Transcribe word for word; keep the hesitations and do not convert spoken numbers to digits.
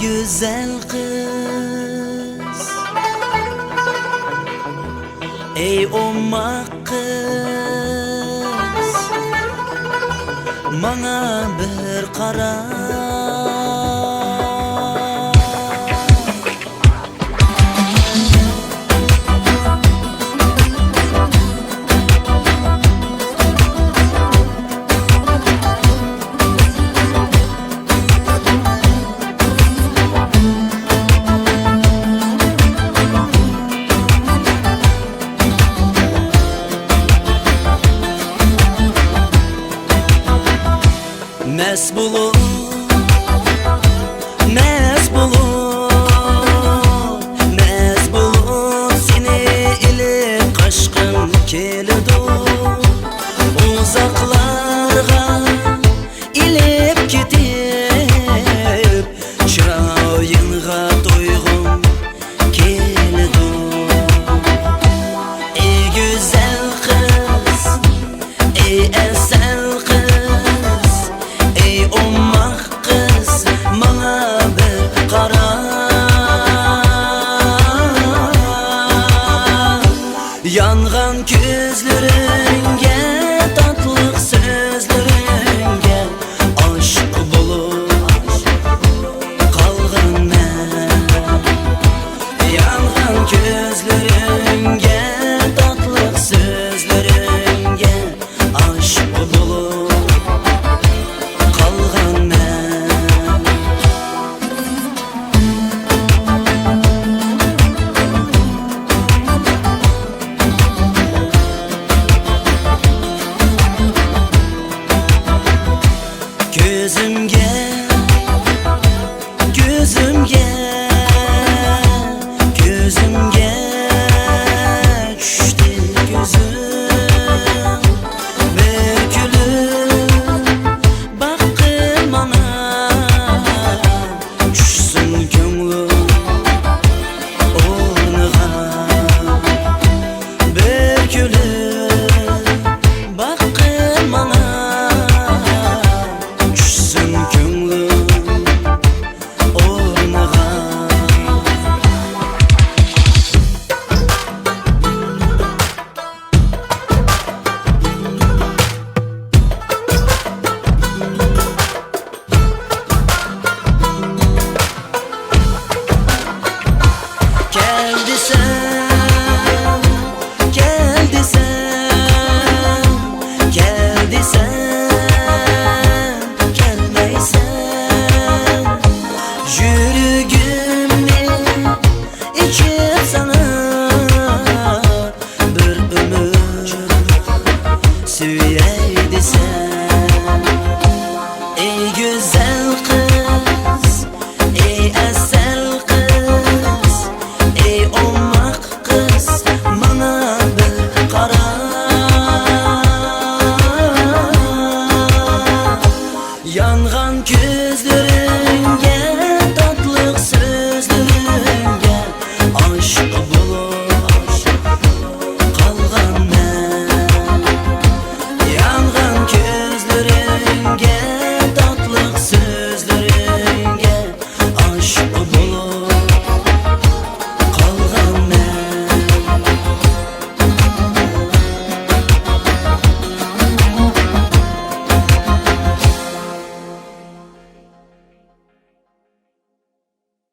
گۈزەل قىز، ئەي ئوماق قىز، ماڭا بىر قارا. مەست بولۇپ، مەست بولۇپ، مەست بولۇپ سېنى ئېلىپ قاچقۇم كېلىدۇ. ئۇزاقلارغا ئېلىپ كېتىپ، چىرايىڭغا تويغۇم كېلىدۇ. ئەي گۈزەل قىز، ئەي ئەسەل قىز، ئەي ئوماق قىز، ماڭا بىر قارا. يانغان كۆزلىرىڭگە، تاتلىق سۆزلىرىڭگە ئاشىق بولۇپ قالغان مەن. يانغان كۆزلىرىڭگە، تاتلىق سۆزلىرىڭگە ئاشىق بولۇپ قالغان مەن. كۆزۈمگە، كۆزۈمگە، كۆزۈمگە چۈشتى كۆزۈڭ. بىر كۈلۈپ باققىن ماڭا، چۈشسۇن كۆڭلۈم ئورنىغا. بىر كۈلۈپ باققىن ماڭا، چۈشسۇن كۆڭلۈم ئورنىغا. كەل دېسەم، كەل دېسەم، كەل دېسەم، كەلمەيسەن. يۈرىكىمنى ئېچىپ ساڭا بىر ئۆمۈر سۆيەي دېسەم. ئەي گۈزەل قىز، ئەي ئەسەل قىز، ئەي ئوماق قىز، ماڭا بىر قارا. يانغان كۆزلىرىڭ